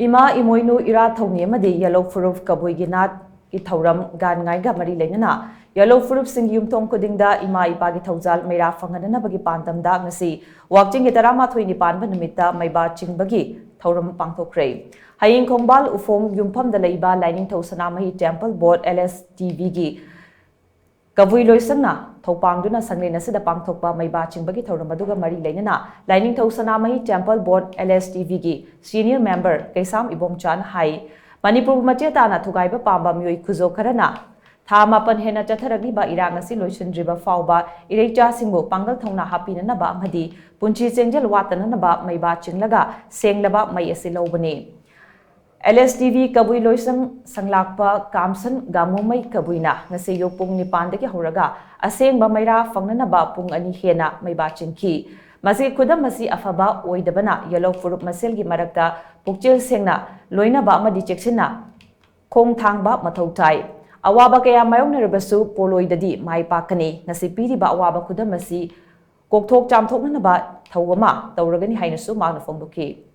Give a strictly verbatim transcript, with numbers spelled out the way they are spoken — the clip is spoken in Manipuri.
ꯏꯃꯥ ꯏꯃꯣꯏꯅꯨ ꯏꯔꯥꯠ ꯊꯧꯅꯤ ꯑꯃꯗꯤ ꯌꯦꯜꯂꯧ ꯐꯨꯔꯨꯞ ꯀꯕꯨꯏꯒꯤ ꯅꯥꯠꯀꯤ ꯊꯧꯔꯝ ꯒꯥꯟꯉꯥꯏꯒ ꯃꯔꯤ ꯂꯩꯅꯅ ꯌꯦꯜꯂꯧ ꯐꯨꯔꯨꯞꯁꯤꯡꯒꯤ ꯌꯨꯝꯊꯣꯡ ꯈꯨꯗꯤꯡꯗ ꯏꯃꯥ ꯏꯄꯥꯒꯤ ꯊꯧꯖꯥꯜ ꯃꯩꯔꯥ ꯐꯪꯍꯟꯅꯅꯕꯒꯤ ꯄꯥꯟꯗꯝꯗ ꯉꯁꯤ ꯋꯥꯛꯆꯤꯡꯒꯤ ꯇꯔꯥꯃꯥꯊꯣꯏꯅꯤ ꯄꯥꯟꯕ ꯅꯨꯃꯤꯠꯇ ꯃꯩꯕꯥ ꯆꯤꯡꯕꯒꯤ ꯊꯧꯔꯝ ꯄꯥꯡꯊꯣꯛꯈ꯭ꯔꯦ꯫ ꯍꯌꯦꯡ ꯈꯣꯡꯕꯥꯜ ꯎꯐꯣꯡ ꯌꯨꯝꯐꯝꯗ ꯂꯩꯕ ꯂꯥꯏꯅꯤꯡꯊꯧ ꯁꯅꯥꯃꯍꯤ ꯇꯦꯝꯄꯜ ꯕꯣꯔꯗ, ꯑꯦꯜ ꯑꯦꯁ ꯇꯤ ꯚꯤꯒꯤ ꯀꯕꯨꯏ ꯂꯣꯏꯁꯪꯅ ꯊꯧꯄꯥꯡꯗꯨꯅ ꯁꯪꯂꯦꯟ ꯑꯁꯤꯗ ꯄꯥꯡꯊꯣꯛꯄ ꯃꯩꯕꯥ ꯆꯤꯡꯕꯒꯤ ꯊꯧꯔꯝ ꯑꯗꯨꯒ ꯃꯔꯤ ꯂꯩꯅꯅ ꯂꯥꯏꯅꯤꯡꯊꯧ ꯁꯅꯥꯃꯍꯤ ꯇꯦꯝꯄꯜ ꯕꯣꯔꯗ, ꯑꯦꯜ ꯑꯦꯁ ꯇꯤ ꯚꯤꯒꯤ ꯁꯤꯅꯤꯌꯔ ꯃꯦꯝꯕꯔ ꯀꯩꯁꯥꯝ ꯏꯕꯣꯝꯆꯥꯅ ꯍꯥꯏ, ꯃꯅꯤꯄꯨꯔꯕꯨ ꯃꯆꯦ ꯇꯥꯅ ꯊꯨꯒꯥꯏꯕ ꯄꯥꯝꯕ ꯃꯤꯑꯣꯏ ꯈꯨꯖꯣ ꯈꯔꯅ ꯊꯥ ꯃꯥꯄꯟ ꯍꯦꯟꯅ ꯆꯠꯊꯔꯛꯂꯤꯕ ꯏꯔꯥꯡ ꯑꯁꯤ ꯂꯣꯏꯁꯤꯟꯗ꯭ꯔꯤꯕ ꯐꯥꯎꯕ ꯏꯔꯩꯆꯥꯁꯤꯡꯕꯨ ꯄꯥꯡꯒꯜ ꯊꯧꯅꯥ ꯍꯥꯞꯄꯤꯅꯅꯕ ꯑꯃꯗꯤ ꯄꯨꯟꯁꯤ ꯆꯦꯡꯖꯦꯜ ꯋꯥꯠꯇꯅꯅꯕ ꯃꯩꯕꯥ ꯆꯤꯡꯂꯒ ꯁꯦꯡꯂꯕ ꯃꯩ ꯑꯁꯤ ꯂꯧꯕꯅꯤ꯫ ꯑꯦꯜ ꯑꯦꯁ ꯇꯤ ꯚꯤ ꯀꯕꯨꯏ ꯂꯣꯏꯁꯪ ꯁꯪꯂꯥꯛꯄ ꯀꯥꯝꯁꯟ ꯒꯥꯡꯉꯨꯃꯩ ꯀꯕꯨꯏꯅ ꯉꯁꯤ ꯑꯌꯨꯛ ꯄꯨꯡ ꯅꯤꯄꯥꯟꯗꯒꯤ ꯍꯧꯔꯒ ꯑꯁꯦꯡꯕ ꯃꯩꯔꯥ ꯐꯪꯅꯅꯕ ꯄꯨꯡ ꯑꯅꯤ ꯍꯦꯟꯅ ꯃꯩꯕꯥ ꯆꯤꯡꯈꯤ꯫ ꯃꯁꯤ ꯈꯨꯗꯝ ꯑꯁꯤ ꯑꯐꯕ ꯑꯣꯏꯗꯕꯅ ꯌꯦꯜꯂꯧ ꯐꯨꯔꯨꯞ ꯃꯁꯦꯜꯒꯤ ꯃꯔꯛꯇ ꯄꯨꯛꯆꯦꯜ ꯁꯦꯡꯅ ꯂꯣꯏꯅꯕ ꯑꯃꯗꯤ ꯆꯦꯛꯁꯤꯟꯅ ꯈꯣꯡ ꯊꯥꯡꯕ ꯃꯊꯧ ꯇꯥꯏ꯫ ꯑꯋꯥꯕ ꯀꯌꯥ ꯃꯥꯌꯣꯛꯅꯔꯕꯁꯨ ꯄꯣꯂꯣꯏꯗꯗꯤ ꯃꯥꯏ ꯄꯥꯛꯀꯅꯤ꯫ ꯉꯁꯤ ꯄꯤꯔꯤꯕ ꯑꯋꯥꯕ ꯈꯨꯗꯝ ꯑꯁꯤ ꯀꯣꯛꯊꯣꯛ ꯆꯥꯝꯊꯣꯛꯅꯅꯕ ꯊꯧ ꯑꯃ ꯇꯧꯔꯒꯅꯤ ꯍꯥꯏꯅꯁꯨ ꯃꯍꯥꯛꯅ ꯐꯣꯡꯗꯣꯛꯈꯤ꯫